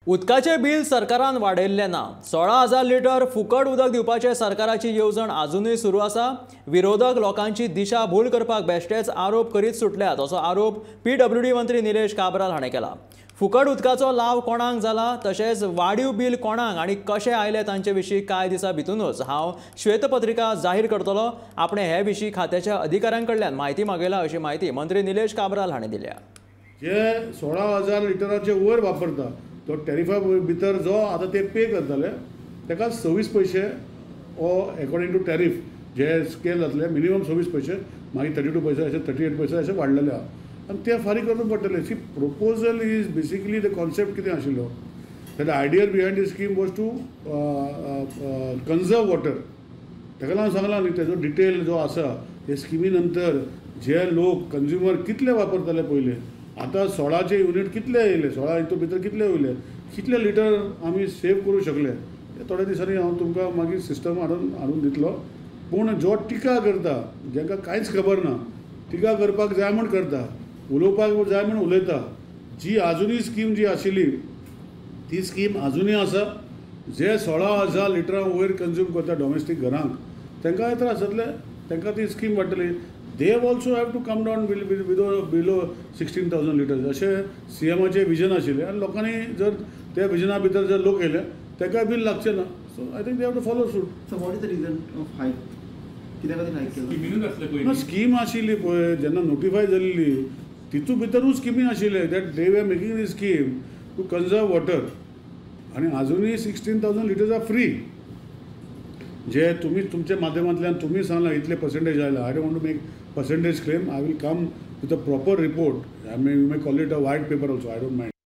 उदकाचें बिल सरकारान वाडयल्लें ना. 16,000 लिटर फुकट उदक दिवपाचे सरकाराची येवजण आजुनूय सुरू आसा. विरोधक लोकांची दिशा भूल करपाक बेश्टेच आरोप करीत सुटल्यात असो आरोप पीडब्ल्यूडी मंत्री निलेश काब्राल हाणें केला. फुकट उदकाचो लाव कोणाक जाला तशेंच वाडीव बिल कोणाक आनी कशें आयलें तांचे विशीं कांय दिसां भितरूच हांव श्वेतपत्रिका जाहीर करतलो. आपणें हे विशीं खात्याच्या अधिकाऱ्यां कडल्यान म्हायती मागयला अशी म्हायती मंत्री निलेश काब्राल हाणें दिल्या. जे 16,000 लिटराचे वयर वापरता तो टॅरिफा भितर जो आतां ते पे करतले ताका 26 पयशे ओ एकॉर्डिंग टू टॅरीफ जे स्केल जातले मिनिमम 26 पयशे, मागीर 32 पयशे अशें 38 पयशे अशें वाडलेले आहा आनी ते फारीक करून पडटले. See, proposal is basically the concept कितें आशिल्लो, the idea behind the scheme was to conserve water. ताका लागून सांगलां न्ही तेजो डिटेल जो आसा ते स्किमी नंतर जे लोक कंज्युमर कितले वापरताले पयले, आतां 16चे युनीट कितले येयले, 16 हितून भितर कितले वयले, कितले लिटर आमी सेव करूं शकले ते थोड्या दिसांनी हांव तुमकां मागीर सिस्टम हाडून दितलो. पूण जो टिका करता जांकां कांयच खबर ना, टिका करपाक जाय म्हूण करता, उलोवपाक जाय म्हूण उलयता. जी आजुनूय स्कीम जी आशिल्ली ती स्कीम आजुनूय आसा. जे 16,000 लिटरां वयर कंज्यूम करता डॉमेस्टीक घरांक तांकां त्रास जातले, तांकां ती scheme वाडटली. They also have to come down below 16,000 liters. अशें सीएमाचें विजन आशिल्लें आनी लोकांनी जर त्या विजना भितर जर लोक येयले तांकां बील लागचें ना. So I think they have to follow suit. So what is the reason of hike? कित्या खातीर हायक केलो? ना, स्कीम आशिल्ली पळय जेन्ना नोटिफाय जाल्ली तितू भितरूच स्किमी आशिल्ले that they were making the scheme to conserve water आनी आजुनूय 16,000 लिटर्स are free. जे तुमी तुमच्या माध्यमांतल्यान तुमी सांगलां इतले पर्संटेज आयला, I don't want to make percentage claim. I will come with a proper report. I may you may call it a white paper also, I don't mind.